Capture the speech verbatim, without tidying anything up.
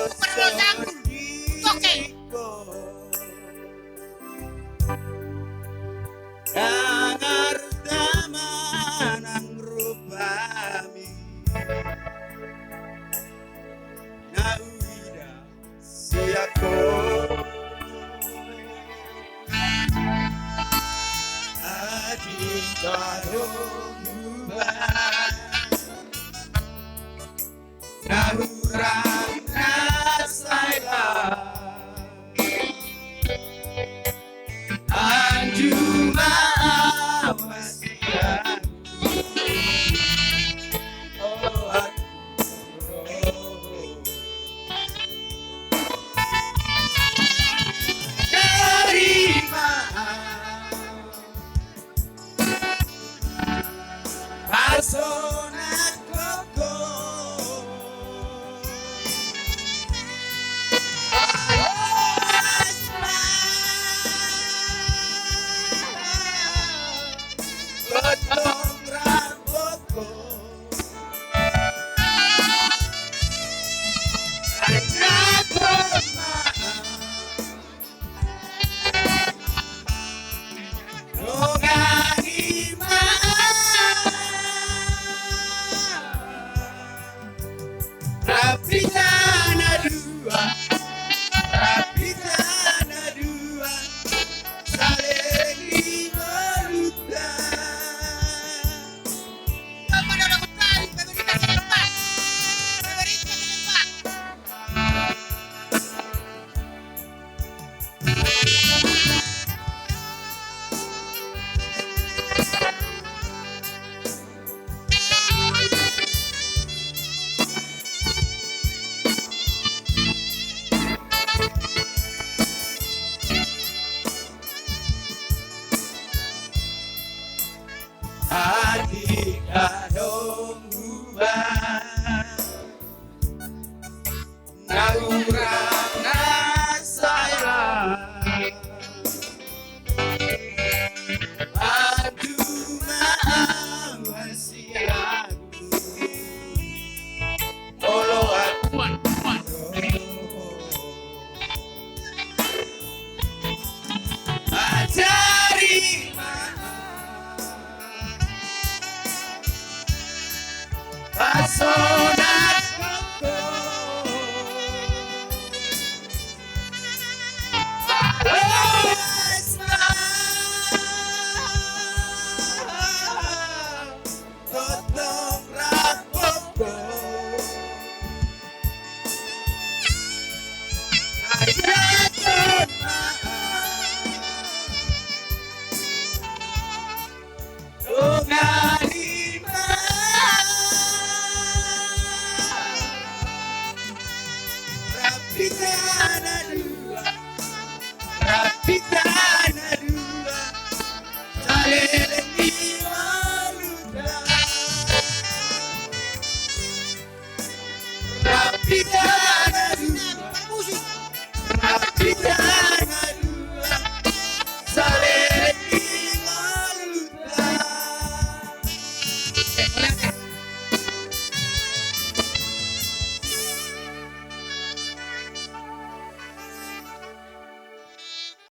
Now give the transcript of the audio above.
Tukar lo tanggul. Toke. Nang arta manang rupami na huida sian ho. Atik adong huba na hurang na sai laho. Anju ma ahu sian ho. Tarima. Pasonanku ho. Asma. Gotong rambutku. Raja Brahma. Dongan i ma. Rap hita na dua, rap hita na dua, saleleng ni ngolunta. Atik adong huba na hurang na sai laho. Anju ma ahu sian ho. Olo ahu.